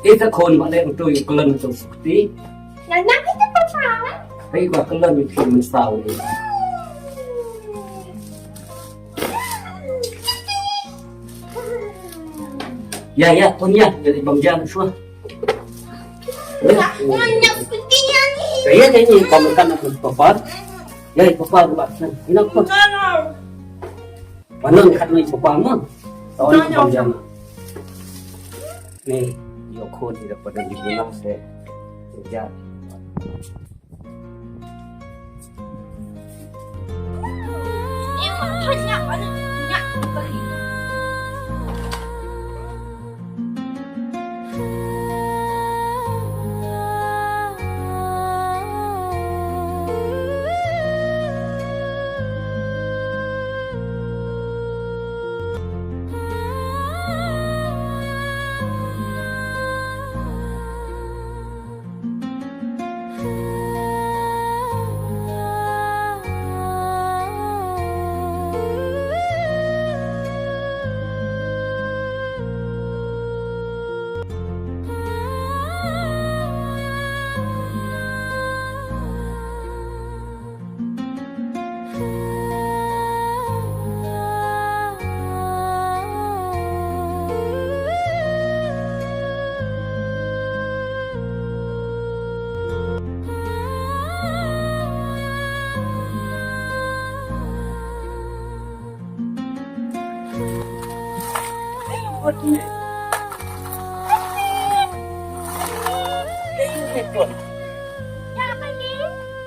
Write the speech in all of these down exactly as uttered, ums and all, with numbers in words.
Ita khun ba leh tu ïa klan tu sukti. Nana kita papa. Hei ba klan ïa ki mynsaw ni. Ya ya khun ya, jadi bang jan shuwa. Ya. Nana sukti ya ni. Ya ya ni bang kan aku papa. Ya papa ba. Ina khun. Panon kat ni papa ma. Tawon pam jam. Ni yo khun di dapat di guna se. Ja.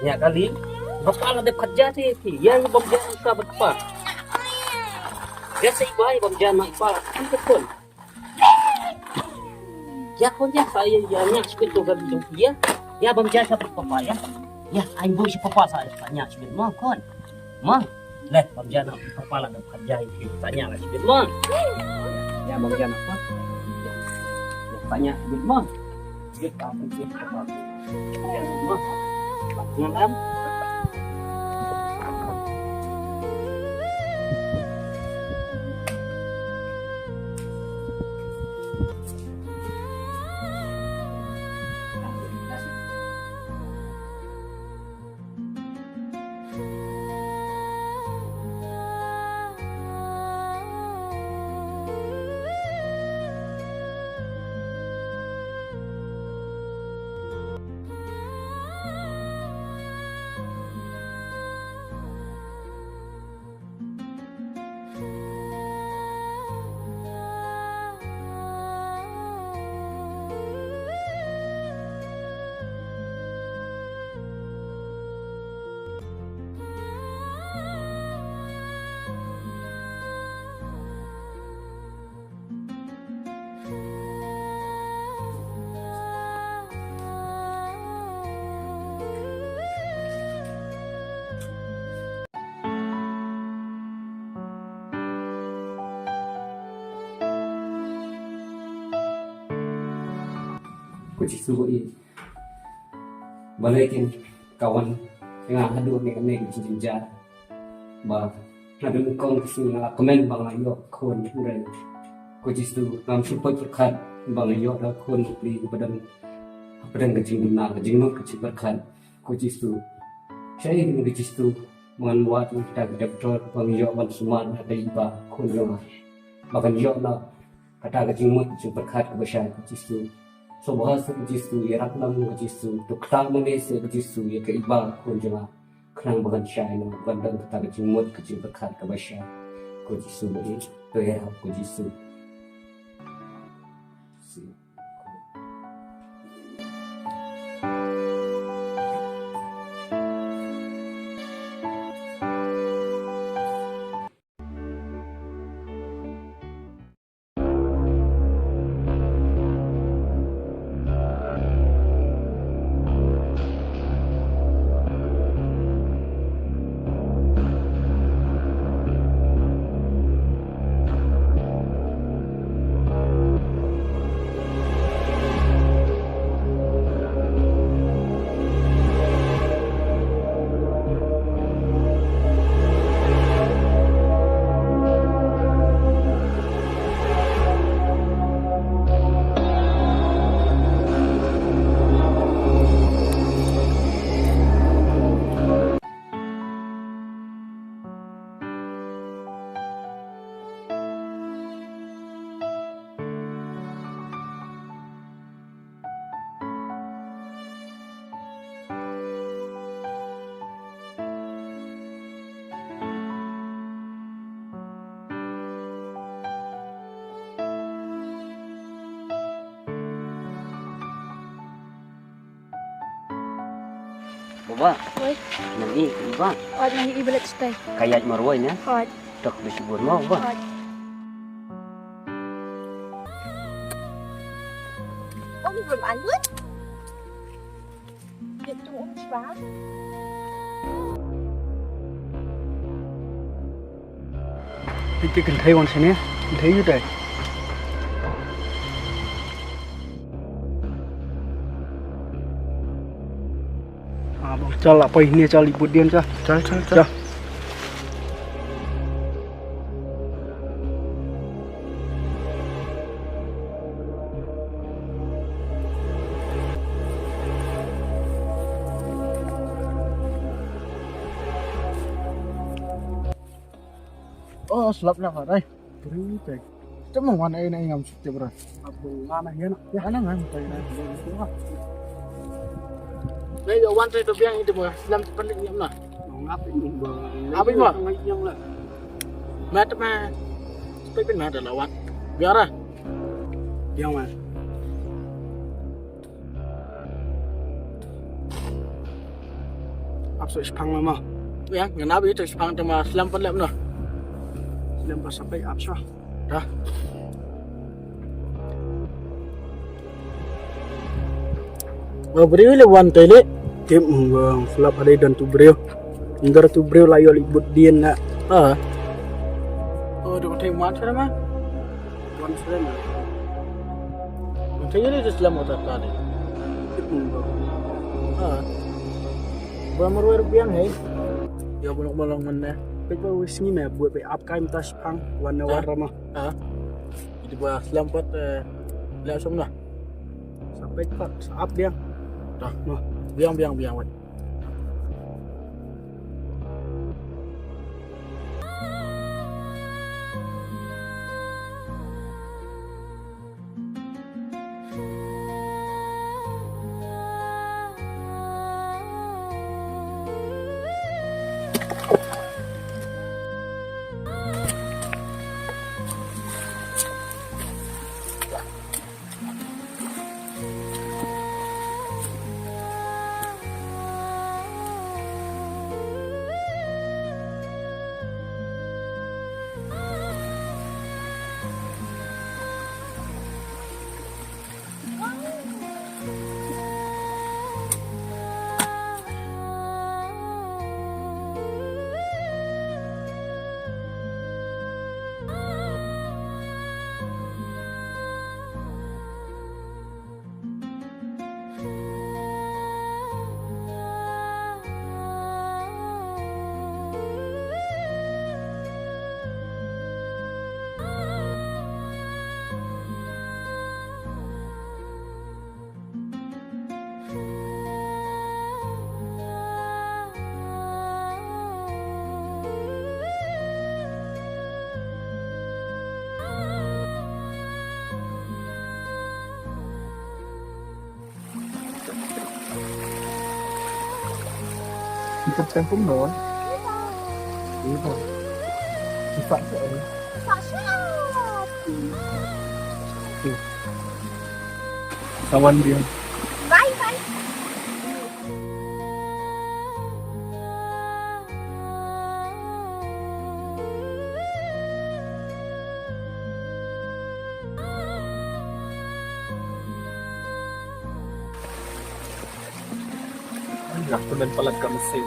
Nya kali, bapa la dep kerja ti ti, yang bom dia ka bapa. Dia sei bai bom dia nak pa, kan betul. Ya kon ya saya ya nya sikit tu kan tu ya. Ya bom dia sa papa ya. Ya ai bui sa papa sa nya sikit ma kon. Ma. Leh bom dia nak papa la dep kerja ti tanya la sikit ma. Ya bom dia nak pa. Ya tanya sikit ma. Sikit apa sikit papa. Ya ma. Ngan am. Ko Jisu, i balei kin ka wan ïa nga haduh ne kane ka jingjynjar. Ba nga don kong ka sngi nga la kmen ba nga ïoh khun, hynrei ko Jisu ngam shu pyrkhat ba nga ïoh da khun bapli hapdeng, hapdeng ka jingduna ka jingmut ka jingpyrkhat. Ko Jisu, shaei ko Jisu, ba ngan wad ïa kita ki doktor ba ngan ïoh ban sumar ha ka iba khun jong nga, ba kan ïoh na kata ka jingmut jingpyrkhat kaba shai ko Jisu. Sngewbha seh ko Jisu, ïarap lang ko Jisu, to kta mane seh ko Jisu ïa ka iba khun jong nga, khnang ba kan shai na, ba kan don kata ka jingmut ka jingpyrkhat kaba shai. Ko Jisu ba ïeit, to ïarap ko Jisu. Ba. Oi. Nang i, i ba. Ot nang i balat stai. Kayat marwai ne. Ot. Tok bisi bun mo ba. Ot. Ong belum alut. Dia tu ong ba. Iti kynthei wan sini, kynthei yu dai. Ah, bang chal apa ini chal ibut dian chal. Chal, chal, chal. Chal. Oh, slap na ka dai. Beri cek. Cuma wan ai na ngam suk cek bra. Apa ngam na hian? Ya, ana ngam tai na. Nei, yo wan tai to biang itu mo. Lam pelik nyam na. Ngap ini ba. Apa mo? Ngap nyam la. Mat ma. Sepai pin ma da lawan. Biar ah. Biang ma. Ap so shipang ma ma. Yang ngana bi to shipang te ma slam pat lep no. Slam pat sapai ap so. Dah. Ba briew le wan te le. Tip ngong flap hadai dan tu briew. Indar tu briew la yo li bud dien na. Ah. Oh, dong te wan sana ma. Wan sren. Wan sren ni slam otak tadi. Kit mun ba. Ah. Ba marwai rupiah hei. Ya bulok bolong mana. Pek ba wis ni me buat pek ap kai mata sepang wan na wan rama. Ah. Itu ba slam pat eh, lek som lah. Sampai pat ap biang. Dah. Mah. Biang biang biang wai. Kita tempung dong. Iya. Sifat sih. Sifat sih. Kawan dia. Bye bye. Dah tu main palat kat mesin.